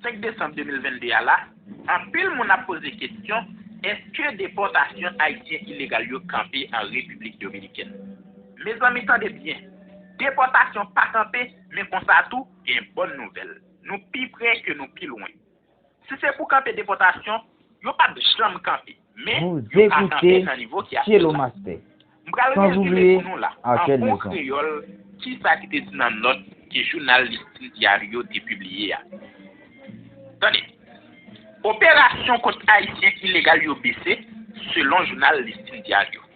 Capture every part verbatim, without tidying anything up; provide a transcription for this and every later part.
senk desanm de mil venn de a la, anpil moun ap poze kesyon, èske depòtasyon Ayisyen ilegal yo kanpe an Repiblik Dominikèn? Mezanmi, tande byen, depòtasyon pa kanpe, men konsa tou, gen bòn nouvèl. Nou pi pre ke nou pi lwen. Si se pou kanpe depòtasyon, yo p ap janm kanpe. Men, yo pa kanpe nan nivo ki akseptab. M pral rezime pou nou la, an bon kreyòl, kisa ki te di nan nòt ke jounal Listin Diario te pibliye a. Tande, operasyon kont Ayisyen ilegal yo bese, selon jounal Listin Diario.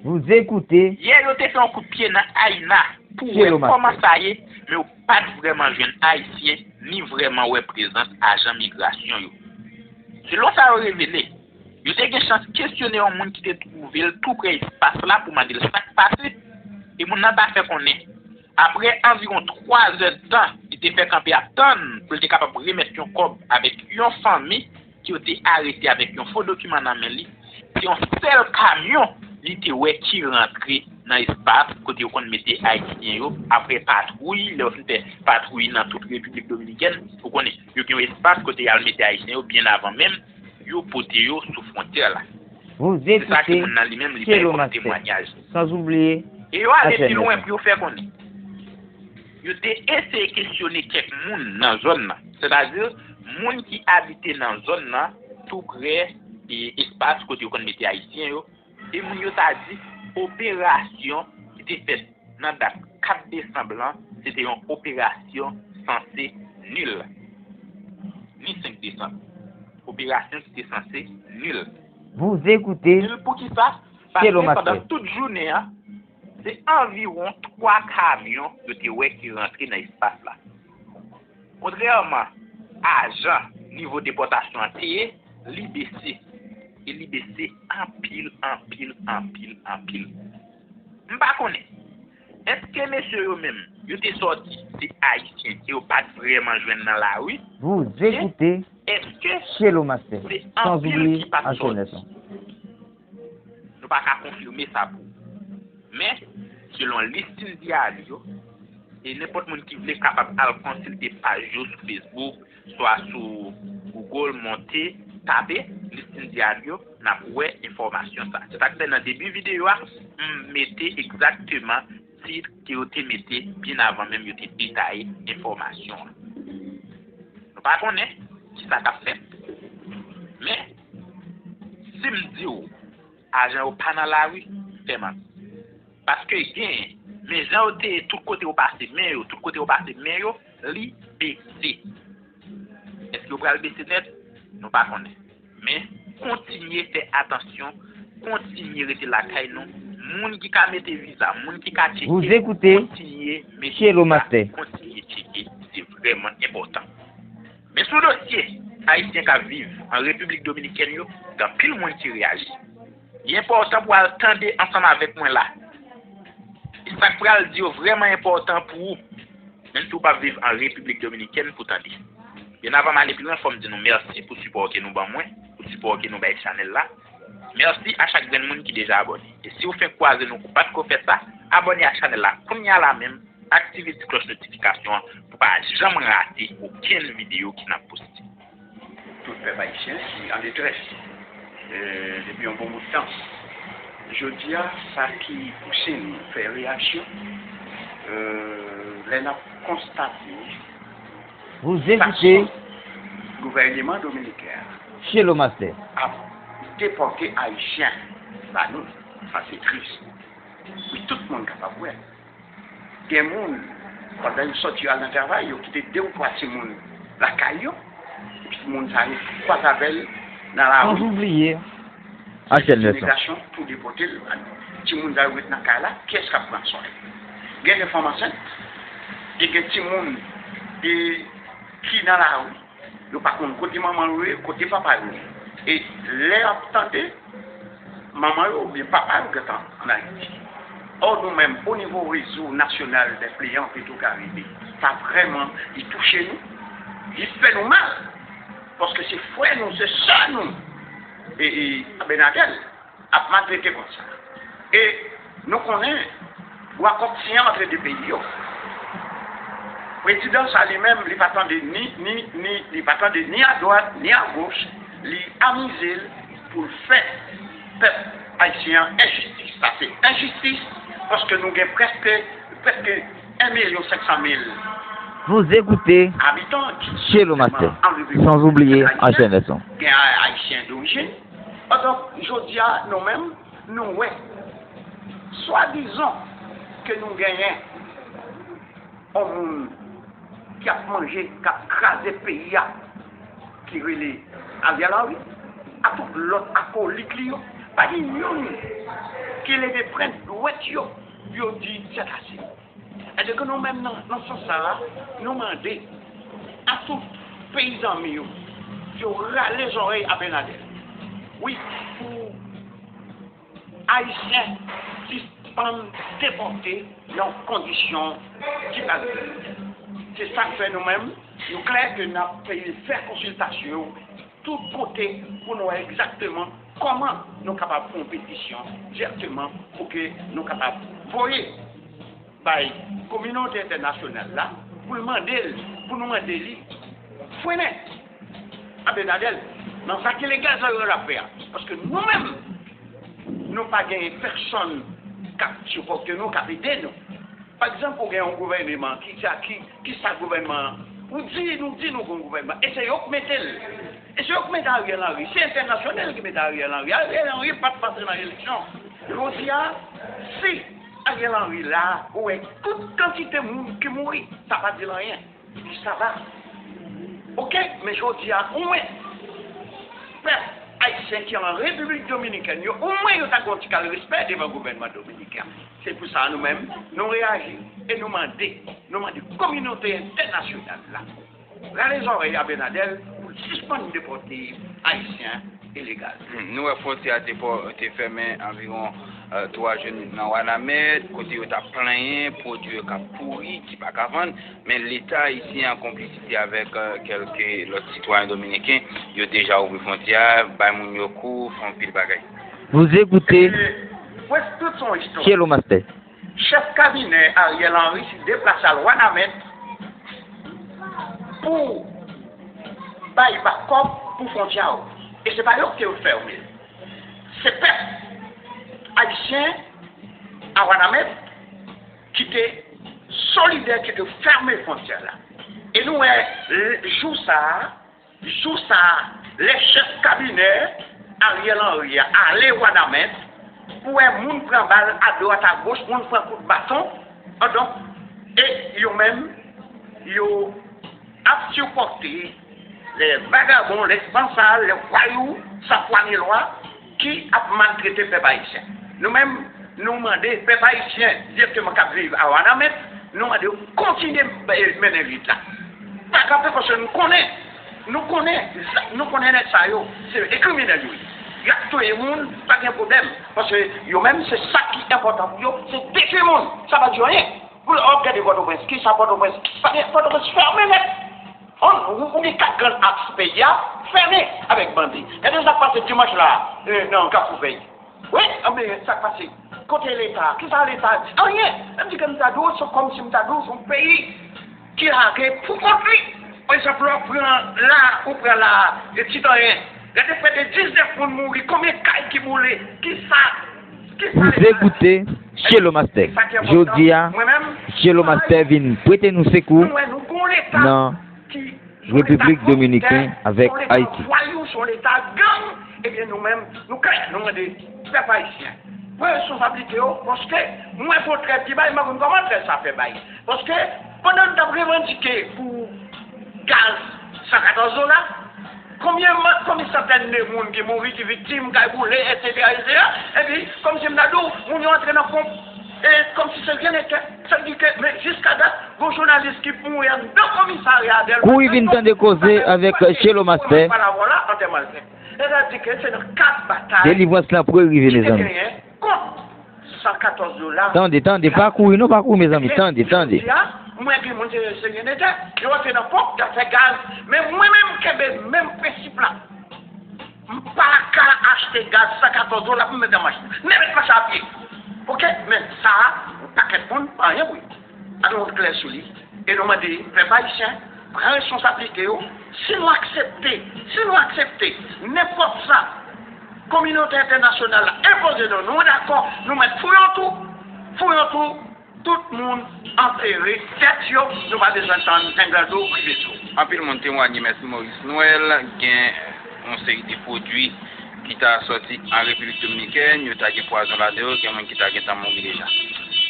Yè, yo te fè yon kout pye nan Ayina pou wè kòman sa ye, men yo pa t vrèman jwenn Ayisyen, ni vrèman wè prezans ajan migrasyon yo. Selon sa yo revele, yo te gen chans kesyone yon moun ki te twouve l tou prè espas la pou mande l sa k pase, e moun nan ta fè konnen, apre anviwon twa zè d tan, li te fè kanpe ap tann pou l te kapab remèt yon kòb avèk yon fanmi ke yo te arete avèk yon fo dokiman nan men li, se yon sèl kamyon li te wè ki rantre nan espas kote yo konn mete Ayisyen yo apre patwouy, lè yo fin fè patwouy nan tout Repiblik Dominikèn. Ou konnen, yo gen yon espas kote y al mete Ayisyen yo byen avan menm yo pote yo sou fwontyè la. Se sa ke moun nan li menm li bay kòm temwayaj. E yo ale pi lwen pou yo fè konnen, yo te eseye kesyone kèk moun nan zòn nan, sètadi moun ki abite nan zòn nan, tou prè e espas kote yo konn mete Ayisyen yo, e moun yo ta di operasyon ki te fèt nan dat kat desanm lan, se te yon operasyon sanse nil. Ni senk desanm. Operasyon ki te sanse nil. Nil poukisa? Paske pandan tout jounen an, se anviwon twa kamyon yo te wè ki rantre nan espas la. Kontrèman a jan nivo depòtasyon an te ye, li bese. E li bese anpil, anpil, anpil, anpil. M pa konnen. Èske mesye yo menm, yo te sòti, se Ayisyen ke yo pa t vrèman jwenn nan lari? Oubyen èske se anpil ki pa t sòti? Nou pa ka konfime sa pou ou. Men, selon Listin Diario, e nenpòt moun ki vle kapab al konsilte paj yo sou Facebook, swa sou Google, monte, tape Listin Diario, n ap wè enfòmasyon sa. Se sa k fè nan debi videyo a, m mete egzakteman tit ke yo te mete byen avan menm yo te detaye enfòmasyon an. Nou pa konnen kisa k ap fèt. Men, si m di w, ajan yo pa nan lari, fè manti. Paske genyen, men jan yo te ye, tout kote yo pase men yo, tout kote yo pase men yo, li bese. Èske yo pral bese nèt? Nou pa konnen. Men, kontinye fè atansyon, kontinye rete lakay nou. Moun ki ka mete viza, moun ki ka tcheke, kontinye mete viza, kontinye tcheke. Se vrèman enpòtan. Men sou dosye Ayisyen k ap viv an Repiblik Dominikèn yo, gen anpil moun ki reyaji. Li enpòtan pou w al tande ansanm avèk mwen la. E sa k pral di yo vrèman enpòtan pou ou, menm si w p ap viv an Repiblik Dominikèn, pou tande. Byen avan m ale pi lwen, fò m di nou mèsi pou sipò ke nou ban mwen, pou sipò ke nou bay chanèl la. Mèsi a chak grenn moun ki deja abòne. E si w fenk kwaze nou, ou pa t ko fè sa, abòne a chanèl la kounye a la menm. Aktive ti klòch notifikasyon an pou pa janm rate okenn videyo ke n ap poste. Tout pèp ayisyen ki an detrès, e, depi yon bon bout tan. Jodi a, sa ki pouse n fè reyaksyon, e, lè n ap konstate fason gouvèneman dominiken an ap depòte Ayisyen ba nou, sa se tris. Wi, tout moun kapab wè. Gen moun, pandan yo sòti yo al nan travay, yo kite de ou twa timoun lakay yo, epi timoun sa yo kwaze avè l nan lari. San oubliye, se imigrasyon pou depòte l. Timoun sa yo ret nan kay la, kiyès k ap pran swen? Gen de fanm ansent, e gen timoun, e, ki nan lari. Yo pa konn kote manman yo ye, kote papa yo ye. E lè y ap tande, manman yo oubyen papa yo gentan ann Ayiti. Ò, nou menm, o nivo Réseau National des Plaignants Petro-Caribe, sa vrèman, li touche nou, li fè nou mal. Paske se frè nou, se sè nou, e, e, Abinader ap maltrete konsa. E nou konnen, bwa kòk siyen antre de peyi yo. Prezidan sa li menm, li pa tande ni, ni, ni, li pa tande ni adwat, ni agoch, li amize l pou l fè pèp ayisyen an enjistis. Sa se enjistis, paske nou gen prèske, prèske en milyon senk san mil Vous écoutez abitan ki Chez le Master, an Repiblik sans oublier Dominiken, Angèle Nelson. Gen a-, ayisyen dorijin. Donk, jodi a, nou menm, nou wè, swadizan ke nou genyen yon moun ki ap manje, k ap kraze peyi a, ki rele Ariel Henry, a tout lòt akolit li yo, pa gen youn ki leve pwent dwèt yo pou yo di sètase. Sètadi ke nou menm nan, nan sans sa a, nou mande a tout peyi zanmi yo, yo rale zòrèy Abinader. Wi, pou Ayisyen sispann depòte nan kondisyon ki pa respekte. Se sa k fè nou menm, nou klè ke n ap fè konsiltasyon yo tout kote pou nou wè egzakteman kòman nou kapab fè yon petisyon dirèkteman pou ke nou kapab voye bay kominote entènasyonal la pou l mande l, pou nou mande li frennen Abinader nan zak ilegal sa yo l ap fè a. Paske nou menm, nou pa gen pèsonn k ap sipòte nou, k ap ede nou. Pa egzanp, ou gen yon gouvèneman ki, ki, ki sa gouvèneman an? Ou di, nou di nou gen yon gouvèneman. E se yo k mete l. E se yo k mete Ariel Henry. Se entènasyonal ki mete Ariel Henry. Ariel Henry pa t pase nan eleksyon. Jodi a, si Ariel Henry la, ou wè tout kantite moun ki mouri, sa pa di l anyen. Li sava. Oke, men jodi a, omwen, pèp ayisyen ki an Repiblik Dominikèn yo, omwen yo ta gen yon ti kal respè devan gouvènman dominiken. Se pou sa nou menm, nou reyaji e nou mande, nou mande kominote entènasyonal la, rale zòrèy Abinader pou l sispann depòte ayisyen ilegal. Hmm, nou wè fwontyè a te pò-, te fèmen anviwon, eh, twa jou nan Wanament, kote yo t ap plenyen pwodui yo k ap pouri, ki pa ka vann, men Leta ayisyen an konplisite avèk, eh, kèlke lòt sitwayen dominiken, yo deja ouvri fwontyè a, bay moun yo kou, fè anpil bagay. Vous écoutez Chez le Master. Chèf kabinè Ariel Henry si deplase al Wanament pou bay bakòp pou fwontyè a. E se pa yo ki te fèmen l. Se pèp ayisyen a Wanament ki te solidè, ki te fèmen fwontyè la. E nou wè, l-, jou sa a, jou sa a, lè chèf kabinè Ariel Henry a ale Wanament, ou wè moun pran bal adwat agoch, moun pran kout baton, donk, e yo menm, yo ap sipòte lè vagabon, lè sansal, lè vwayou, sanfwa ni lwa, ki ap maltrete pèp ayisyen. Nou menm, nou mande pèp ayisyen dirèkteman k ap viv a Wanament, nou mande yo kontinye, eh, mennen lit la. Pa kanpe, paske nou konnen, nou konnen, nou konnen nèg sa yo, se de kriminèl yo ye. Y ap touye moun, pa gen pwoblèm, paske yo menm, se sa ki enpòtan pou yo, se detwi moun, sa pa di yo anyen. Pou w ap gade Pòtoprens, kisa Pòtoprens? Pa gen, Pòtoprens fèmen nèt. On, ou, ou gen kat grann aks peyi a, fèmen avèk bandi. Gade sa k pase dimanch la, eh, nan Kafou Vèy. Wi, anben, sa k pase? Kote Leta? Kisa Leta di? Anyen. Sa vle di ke m ta di w, se kòmsi m ta di w, se yon peyi ki lage pou kont li. Pa egzanp, lè w pran la, ou pran la, e Titanyen. Gade, prè de diznèf moun mouri, konbyen kay ki boule? Kisa, kisa Leta di? Vous écoutez Chez le Master. Jodi a, Chez le Master vin prete nou sekou nan Repiblik Dominiken avèk Ayiti. Vwayou, se yon Leta gang, ebyen nou menm, nou klè, nou mande pèp ayisyen, pran responsablite yo, paske mwen fè yon trèv ki bay, m pa konn kòman trèv sa fè bay. Paske pandan n t ap revandike pou gaz san katòz dola, konbyen, konbyen santèn de moun ki mouri, ki viktim, kay boule, etsetera, etsetera, epi, kòmsi m ta di w, moun yo antre nan ponp, e kòmsi se ryen nete. Sa vle di ke, men jiska dat, gon jounalis ki mouri anndan komisarya a Dèlma. Kouri vin tande koze avèk Shelo Master. Palavwa la, antèman l fèt. Sa vle di ke se nan kad batay Delivrans lan pou rive, ki te mezanmi. Genyen kont san katòz dola. Tande, tande, pa kouri non, pa kouri, mezanmi, tande, tande. Jodi a, mwen gen moun se, se ryen nete. Yo antre nan ponp, y ap fè gaz. Men mwen menm, m kenbe menm prensip la. M pa ka achte gaz san katòz dola pou m met nan machin. Men met machin a pye. Oke? Men sa a, yon pakèt moun, pa anyen pou yo. Ann wont klè sou li. E nou mande pèp ayisyen pran responsablite yo. Si nou aksepte, si nou aksepte nenpòt sa kominote entènasyonal la enpoze nou, nou dakò, nou mèt fouye yon twou, fouye yon twou, tout moun antere tèt yo, nou pa bezwen tann englando rive sou. Anpil moun temwanye Mèt Maurice Noël gen yon seri de pwodui ki ta sòti an Repiblik Dominikèn, yo ta gen pwazon ladan yo, gen moun ki ta gentan mouri deja.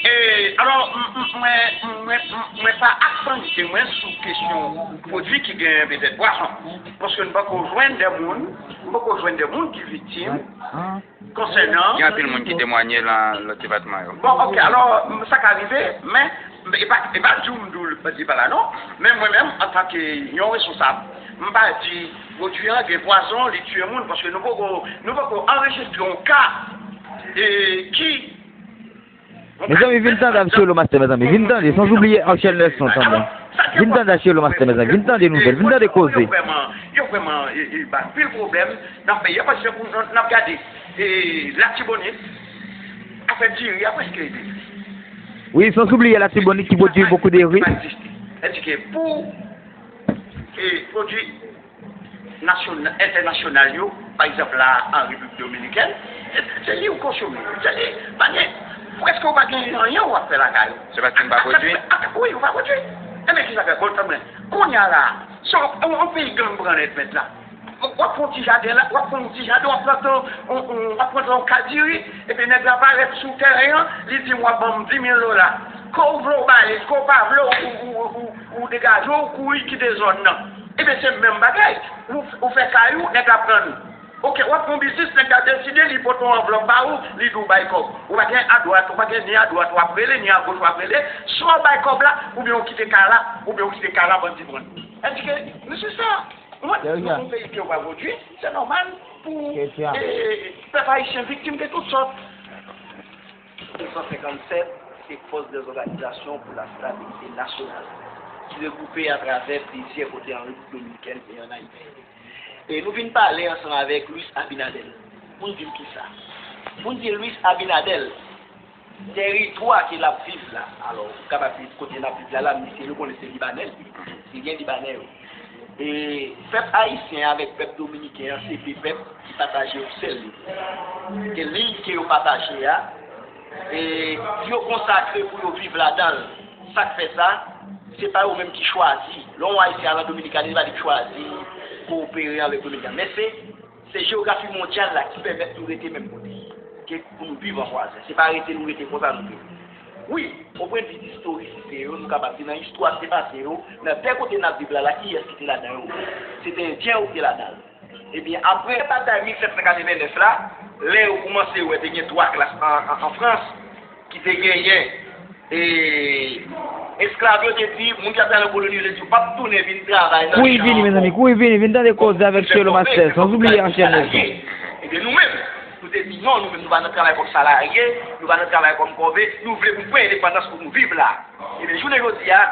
E, alò, m, m, mwen, mwen, mwen pa ak fanmite mwen sou kesyon pwodui ki gen petèt pwazon. Paske m poko jwenn de moun, m poko jwenn de moun ki viktim konsènan. Gen anpil moun ki temwanye nan lòt depatman yo. Bon, oke, alò, m, sa ka rive, men, e pa, e pa di w m di w li pa la non, men mwen menm, antanke yon responsab, m pa di pwodui an gen pwazon, li tiye moun, paske nou poko, nou poko anrejistre yon ka e, ki Mezanmi, vin tande Archelo Master, mezanmi. Vin tande, sans oubliye Archel Nelson, tande. Vin tande Archelo Master, mezanmi. Vin tande nouvèl, vin tande koze. Yo vrèman, yo vrèman e, e, bay anpil pwoblèm nan peyi a, paske pou n ap gade e, Latibonit, afè diri a prèske ede. Wi, sans oubliye Latibonit ki pwodui bokou de ri. Sètadi ke pou e, pwodui nasyona, entènasyonal yo, pa egzanp la an Repiblik Dominikèn, se li ou konsome. Se li, pa gen, prèske ou pa gen anyen ou ap fè lakay ou. Se paske n pa pwodui? Wi, ou pa pwodui. Ebyen kisa fè? Bon, tann mwen. Kounye a la, se yon, yon peyi gang pran nèt mèt la. W ap fè yon ti jaden la, w ap fè yon ti jaden, w ap plante yon, yon, yon, w ap plante yon ka diri, epi nèg la parèt sou tèren an, li di w ap ban m di mil dola. Ke w vle w ba li, ke w pa vle w, ou, ou, ou, ou degaje w, ou kouri kite zòn nan. Ebyen se menm bagay. Ou, ou fè kay ou, nèg la pran l. Oke, w ap fè yon biznis, nèg la deside li pote yon anvlòp ba ou, li di w bay kòb. Ou pa gen adwat, ou pa gen ni adwat w ap rele, ni agoch w ap rele. Swa w bay kòb la, oubyen w kite kay la, oubyen w kite kay la bandi pran l. Sètadi ke, mesye sa, ou wè, nou yon peyi ke w pa pwodui, se nòmal pou e, pèp ayisyen viktim de tout sòt. Mil san senkannsèt, se Force des Organisations pour la Stabilité Nationale, ki regwoupe atravè plizyè kote an Repiblik Dominikèn e an Ayiti. E nou vin pale ansanm avèk Luis Abinader pou n di l kisa. Pou n di Luis Abinader, tèritwa ke l ap viv la, alò, ou kapab di kote n ap viv la, la, misye, nou konnen se Libanè l ye. Siryen Libanè yo. E pèp ayisyen avèk pèp dominiken an se de pèp ki pataje yon sèl liy. Ke liy ke yo pataje a, e yo konsakre pou yo viv ladan l. Sa k fè sa? Se pa yo menm ki chwazi. Lè yon ayisyen al an Dominikani, se pa li k chwazi kowopere avèk Dominiken. Men se, se jewografi mondyal la ki pèmèt nou rete menm kote. Ke pou nou viv an vwazen. Se pa rete nou rete konsa nou vle. Wi, o pwennvi istorisite yo, nou kapab di nan istwa k te pase yo, nan tè kote n ap viv la la, kiyès ki te ladan yo? Se te endyen yo ki te ladan l. Ebyen, apre batay mil sèt san katreven nèf la, lè yo koumanse wè te gen twa klas an, an, an Frans, ki te genyen e, esklav yo te di, moun ki ap travay nan koloni yo te di yo p ap tounen vin travay nan chan ankò. Kouri vini, mezanmi, kouri vini, vin tande koze avèk Shelo Master, sans oubliye Archel Nelson. Ebyen, nou menm, nou te di non, nou menm, nou pa nan travay kòm salarye, nou pa nan travay kòm kòve, nou vle pou n pran endepandans pou nou viv la. Ebyen, jounen jodi a,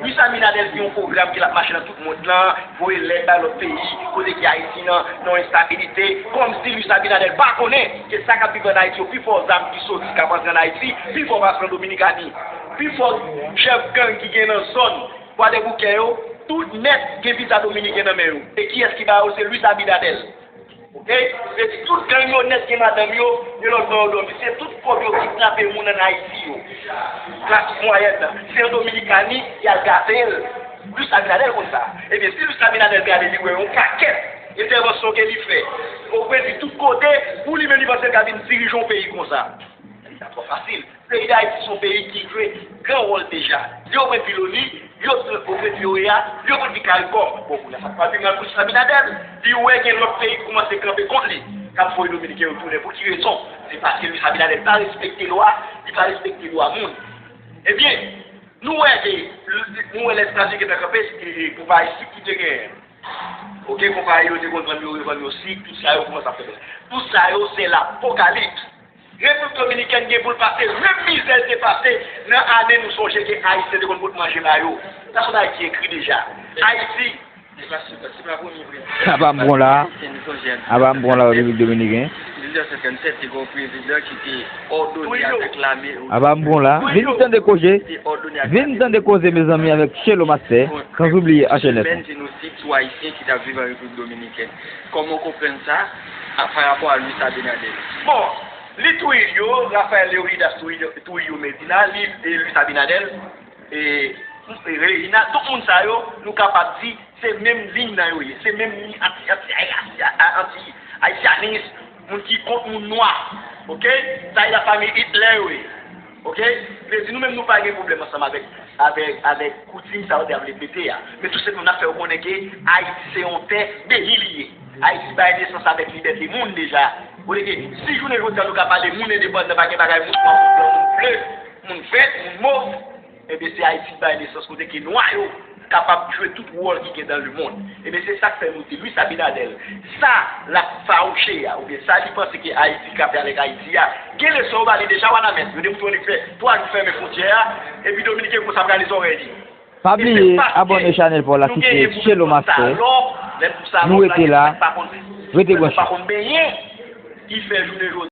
Luis Abinader gen yon pwogram ke l ap mache nan tout mond lan, voye lèt bay lòt peyi, kote ke Ayiti nan, nan yon enstabilite, kòmsi Luis Abinader pa konnen ke sa k ap viv ann Ayiti yo, pi fò zam ki soti k ap antre ann Ayiti, pi fò pase nan Dominikani. Pi fò chèf gang ki gen nan zòn Kwadèboukè yo, tout nèt gen viza dominiken nan men yo. E kiyès ki ba yo? Se Luis Abinader. Oke? Se tout gang yo nèt gen madanm yo, gen lòt bò yo dòmi. Se tout kòb yo kidnape moun ann Ayiti yo. Klas mwayèn nan. Se an Dominikani y al gate l. Luis Abinader konn sa. Ebyen, si Luis Abinader gade li wè yon pakèt entèvansyon ke li fè, o pwennvi tout kote, pou li menm li panse l ka vin dirije yon peyi konsa. Sa twò fasil. Peyi Dayiti se yon peyi ki jwe gran wòl deja. Li o pwennvi loni, li o pwennvi OEA, li o pwennvi CARICOM. Bon, kounye a sa k pral vin mal pou Luis Abinader. Li wè gen lòt peyi ki kòmanse kanpe kont li, k ap voye Dominiken yo tounen. Pou ki rezon? Se paske Luis Abinader pa respekte lwa, li pa respekte dwa moun. Ebyen, nou wè ke, nou wè lè Etazini gentan kanpe, e, e, konpayi sik ki te genyen. Oke, konpayi yo te konn vann yo, revann yo sik, tout sa yo kòmanse ap fè bagay. Tout sa yo se lapokalips. Repiblik Dominikèn gen pou l pase menm mizè l te pase nan ane nou sonje ke Ayisyen te konn pot manje ba yo. Sa se yon bagay ki ekri deja. Ayiti. Apa m pran la? Apa m pran la Repiblik Dominiken? Mil nèf san senkannsèt, te gen yon prezidan ki te òdone Trujillo. Avèk lame. Aba m bon la. Vin tande koze. Te òdone ak Vin tande koze, mezanmi, avèk Chelo Master. Sans oublier H N F. Sèmen jenosid sou Ayisyen ki t ap viv an Repiblik Dominikèn. Kòman w konprann sa a, pa rapò a Luis Abinader? Bon, li Trujillo, Rafael Leónidas Trujillo, Trujillo Medina, li e Luis Abinader, e, e Reina, tout moun sa yo, nou kapab di, se menm liy nan yo ye, se menm liy anti, anti, anti, anti ayisyanis, moun ki kont moun nwa, oke? Sa e lafanmi Hitler yo ye, oke? Vle di nou menm nou pa gen pwoblèm ansanm avèk, avèk, avèk koutim sa yo te ap repete a. Men tou senpleman n ap fè yo konnen ke Ayiti se yon tè beni li ye. Ayiti bay nesans avèk libète moun deja. Kote ke si jounen jodi a nou ka pale moun endepandan, pa gen bagay moun nwa, moun blan, moun ble, moun vèt, moun mov, ebyen se Ayiti ki bay nesans kote ke nwa yo kapab jwe tout wòl ki gen dans le monde. Ebyen se sa k fè nou di Luis Abinader, sa l ap fawouche a, oubyen sa li panse ke Ayiti ka fè avèk Ayiti a, gen leson yo ba li deja Wanament. Yo demontre yo li fè twa jou fèmen fwontyè a, epi Dominiken konsa pral lè zòrèy li. Pa bliye abòne chanèl pa w la ki se Chelo Master. Nou rete la. Rete branche. Ki fè jounen jodi